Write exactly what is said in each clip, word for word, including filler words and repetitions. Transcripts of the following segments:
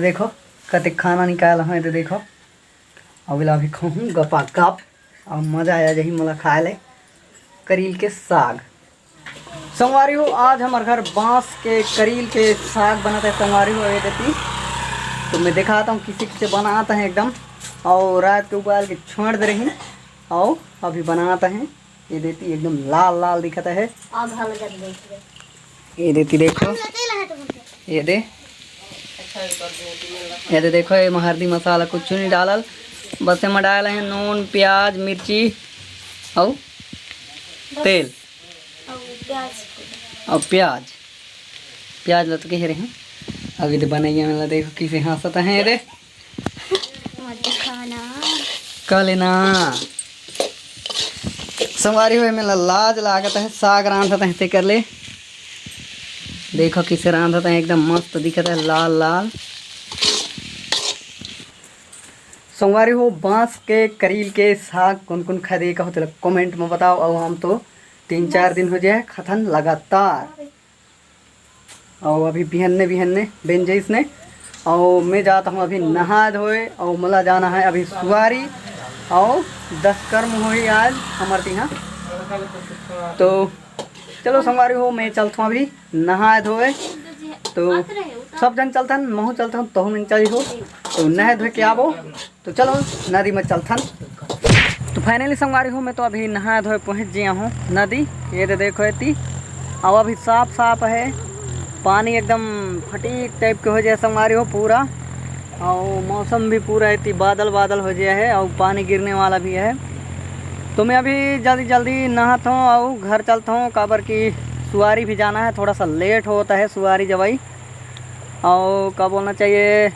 देखो, कतेक खाना निकाल हवे, तो देखो, अब एला अभी खाहूँ गपा गप, अउ मजा आ जाही मोला खाए ले करील के साग। संगवारी हो, आज हमर घर बांस के करील के साग बनत हे। संगवारी हो, ये देती तो मैं दिखाता हूँ किसे किसे बनात हे एकदम, अउ रात के उबाल के छोड़ दे रही, अउ अभी बनात हे। ये देती एकदम लाल लाल दिखत हे। आग हलगत देख ले। ये देती देखो, हम लगे लहे तो बोलते। ये दे, ये दे देखो, ये में हरदी मसाला कुछ नहीं डालल, बस एमा डाल हे नून, प्याज, मिर्ची अउ तेल। और प्याज। अउ प्याज, प्याज ल तो कहे रहे। अभी तो बनैया मन ला देखो किसे हंसत हे। ये दे, मत दिखाना। का लेना? संगवारी हो, एमे ला लाज लागत हे, साग रांधत हे तेकर ले। देखो किसे रांधत हे, एकदम मस्त दिखत हे, लाल लाल। संगवारी हो, बांस के करील के साग कोन कोन खाए दे कहो, तेला comment में बताओ। अउ हम तो तीन चार दिन हो जाए खथन लगातार। अउ अभी बिहन्ने बिहन्ने बन जइस ने, अउ मैं जात हूँ अभी नहाए धोए, अउ मोला जाना हे अभी सुवारी, अउ दस कर्म होही आज हमर तिहा। तो चलो संगवारी हो, मैं चलत हूँ अभी नहाए धोए। तो सब जन चलथन, महू चलत हूँ, तहू मन चली हो। तो नहाए धोए के आबो। तो चलो नदी में चलथन। तो finally संगवारी हो, मैं तो अभी नहा धोए पहुँच गया हूँ नदी। ये दे देखो एती, अउ अभी साफ साफ हे, पानी एकदम फटीक type के हो जाए संगवारी हो पूरा, अउ मौसम भी पूरा एती बादल बादल हो जाए हे, अउ पानी गिरने वाला भी हे। तो मैं अभी जल्दी जल्दी नहात हूँ अउ घर चलत हूँ, काबर कि सुवारी भी जाना हे, थोड़ा सा late होता हे सुवारी जवाई। अउ का बोलना चाहिए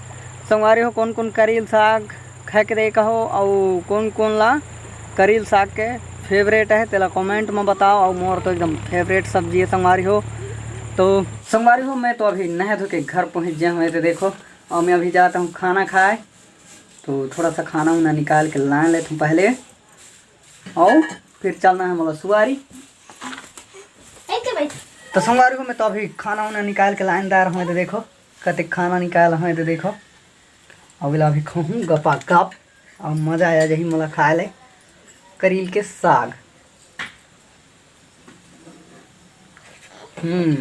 संगवारी हो, कोन कोन करील साग खाए के दे कहो, अउ कोन कोन ला करील साग के favourite हे, तेला comment में बताओ। अउ मोर तो एकदम favourite सब्जी हे संगवारी हो। तो संगवारी हो, मैं तो अभी नहा धो के घर पहुँच गया हूँ। ये तो देखो, अउ मैं अभी जाता हूँ खाना खाए, तो थोड़ा सा खाना उना निकाल के ला लेता हूँ पहले, अउ फिर चलना हे मोला सुवारी। तो संगवारी हो, मैं तो अभी खाना उना निकाल के लाइन दार हूँ। ये तो देखो, कतेक खाना निकाल हवे, ये तो देखो। अउ एला अभी खाहूँ गपा गप, अउ मजा आ जाही मोला खाए ले करील के साग। हम्म,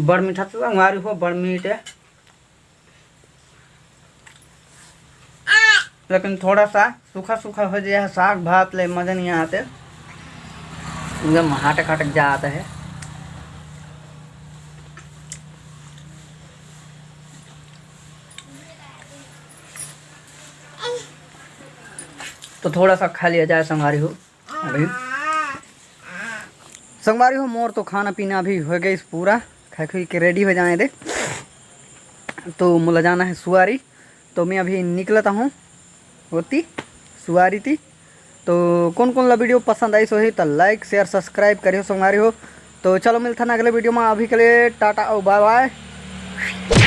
बड़ मीठा तो संगवारी हो, बड़ मीठ हे। लेकिन थोड़ा सा सूखा सूखा हो जाए हे, साग भात ले मजा नहीं आते, एकदम हाटक हाटक जात हे। तो थोड़ा सा खा लिया जाए संगवारी हो। अभी संगवारी हो, मोर तो खाना पीना अभी हो गइस पूरा, खाए खुई के ready हो जाए दे। तो मोला जाना हे सुवारी, तो मैं अभी निकलता हूँ ओती सुवारी ती। तो कोन कोन ला video पसंद आइस होही तो like share subscribe करियो संगवारी हो। तो चलो मिलथन अगले video में, अभी के लिए टाटा अउ bye bye।